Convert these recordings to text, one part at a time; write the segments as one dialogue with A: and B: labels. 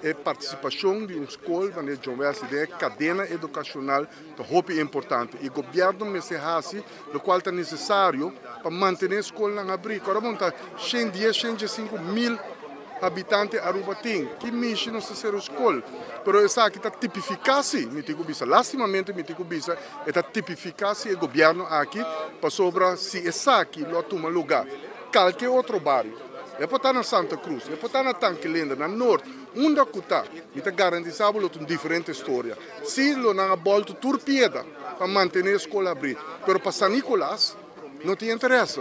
A: E participacion di un scol manera John Wesley den e cadena educacional ta hopi importante y gobierno mester haci locual ta necesario pa mantene scolnan habri. Ora bo ta 110, 105 mil habitante Aruba tin. Ki mishi nos ta cera un scol? Pero esaki ta tipifica si, mi tin cu bisa. Lastimamente mi tin cu bisa, e ta tipifica si e gobierno aki pasobra si esaki lo tuma lugar cualke otro bario. E por ta na Santa Cruz, e por ta na Tanki Leendert, na Noord, unda cu ta, mi ta garantisa bo un diferente historia. Si lo nan a bolto tur piedra pa mantene e scol habri, pero pa San Nicolas no tin interes.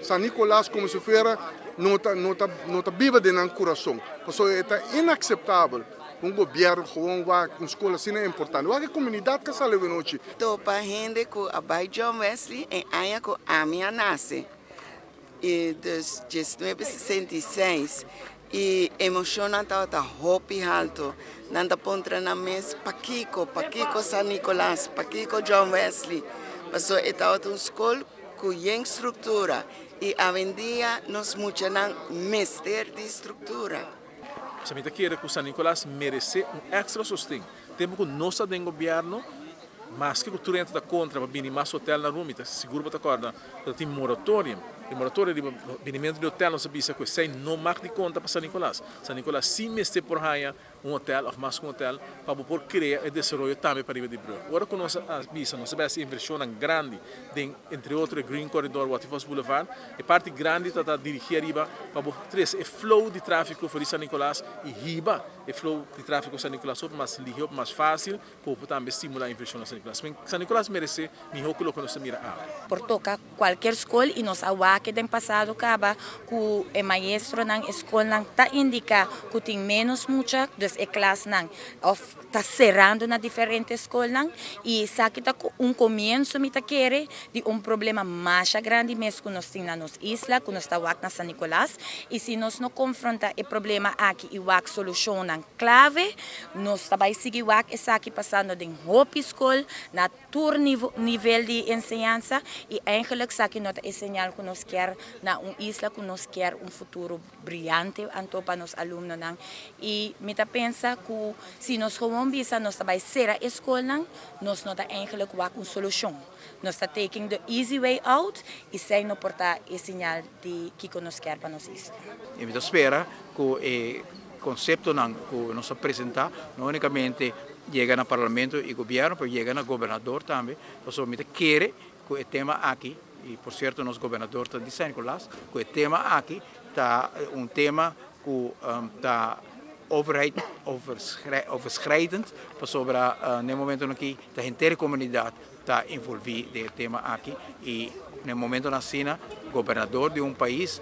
A: San Nicolas como si fuera no ta biba den nan curason. Pasobra ta inaceptabel un gobierno gewoon wak un scol asina importante. Wak e comunidad cu a sali anochi.
B: Topa hende cu a bay John Wesley e aña cu ami a nace. Y dus 1966 y emocion tabata hopi halto. Nan ta puntra nan mes pakico, pakico San Nicolas, pakico John Wesley. Paso e tabata un scol cu structura y awendia nos muchanan mester di structura.
C: Si mi kier cu San Nicolas merece un extra sosten. Tempo cu nos ta den gobierno, mas cu tur ta contra pa bini mas hotel na Rumi, sigur bo ta corda, tin moratorium. E moratorio di binimento di hotel nos a bisa cu esey no mag di conta pa San Nicolas. San Nicolas si mester por haya un hotel of mas cu un hotel pa por crea e desaroyo tambe pa riba di brug. Ora cu nos a bisa, nos a bay inversion grandi, den, entre otro, e Green Corridor, Waterfalls Boulevard, e parti grandi ta dirigi ariba pa trece e flow di trafico for di San Nicolas y hiba e flow di trafico San Nicolas mas lihe, mas facil, pa tambe stimula e inversion na San Nicolas. San Nicolas merece miho cu loke nos mira awe.
D: Por toca cualkier scol y nos a wak den pasado caba cu e maestronan scolnan ta indica cu tin menos mucha, dus e klasnan of ta cerrando na diferente scolnan y esaki ta un comienso, mi ta kere, di un problema mas grandi mes cu nos tin na nos isla, cu nos ta wak na San Nicolas, y si nos no confronta e problema aki y wak solucionnan clave, nos ta bay sigui wak esaki pasando den hopi scol na tur nivel di enseñansa, y eigenlijk esaki no ta e señal cu nos kier na un isla cu nos kier un futuro briyante anto pa nos alumnonan. Y mi ta pensa cu si nos gewoon bisa nos ta bay cera e scolnan, nos no ta eigenlijk wak un solucion. Nos ta taking the easy way out y esey no por ta e señal di kico nos kier pa nos isla.
E: Y mi ta spera cu e conceptonan cu nos a presenta no unicamente yega na parlamento y gobierno, mas yega na gobernador tambe. Pasobra mi ta kere cu e tema aki, y por cierto nos gobernador ta di San Nicolas, cu e tema aki ta un tema cu ta overheid overschrijdend, pasobra na momento aki ta henter comunidad ta envolvi den e tema aki y na momento asina gobernador di un pais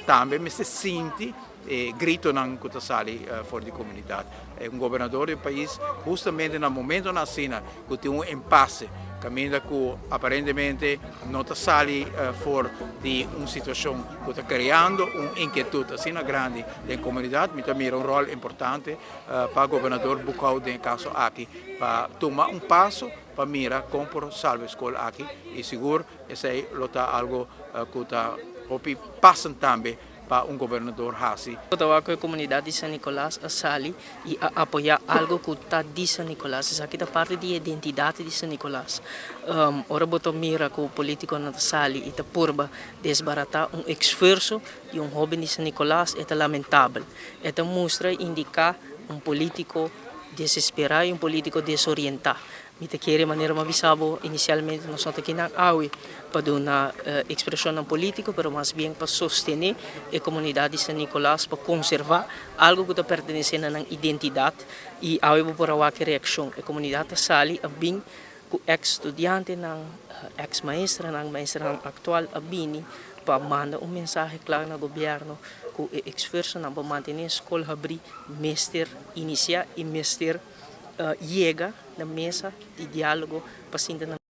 E: tambe mester sinti gritonan cu ta sali for di comunidad. Un gobernador di un pais hustamente na momento asina cu tin un impasse, caminda cu aparentemente no ta sali for di un situacion cu ta creando un inkietud asina grandi den comunidad, mi ta mira un rol importante pa gobernador Boekhoudt den caso aki pa tuma un paso pa mira con por salba e scol aki, y sigur esey lo ta algo cu ta hopi passen tambe pa un gobernador hasi.
F: Tabata cu e comunidad di San Nicolas a sali y a apoya algo cu ta di San Nicolas. Esaki ta parti di identidad di San Nicolas. Ora bo ta mira cu politiconan ta sali y ta purba desbarata un esfuerso di un hoben di San Nicolas, ta lamentabel. E ta mustra, indica un politico desespera y un politico desorienta. Mi ta kere, manera m'a bisa bo inicialmente, nos no ta aki awe pa duna expresion politico, pero mas bien pa sostene e comunidad di San Nicolas, pa conserva algo cu ta pertenece na nan identidad, y awe por a reaccion. E comunidad a sali a bin cu ex-studiantenan, ex-maestranan, maestranan actual a bini pa manda un mensahe cla na gobierno cu e esfuersonan pa mantene e scol habri mester inicia y mester yega na mesa di dialogo pa sinta.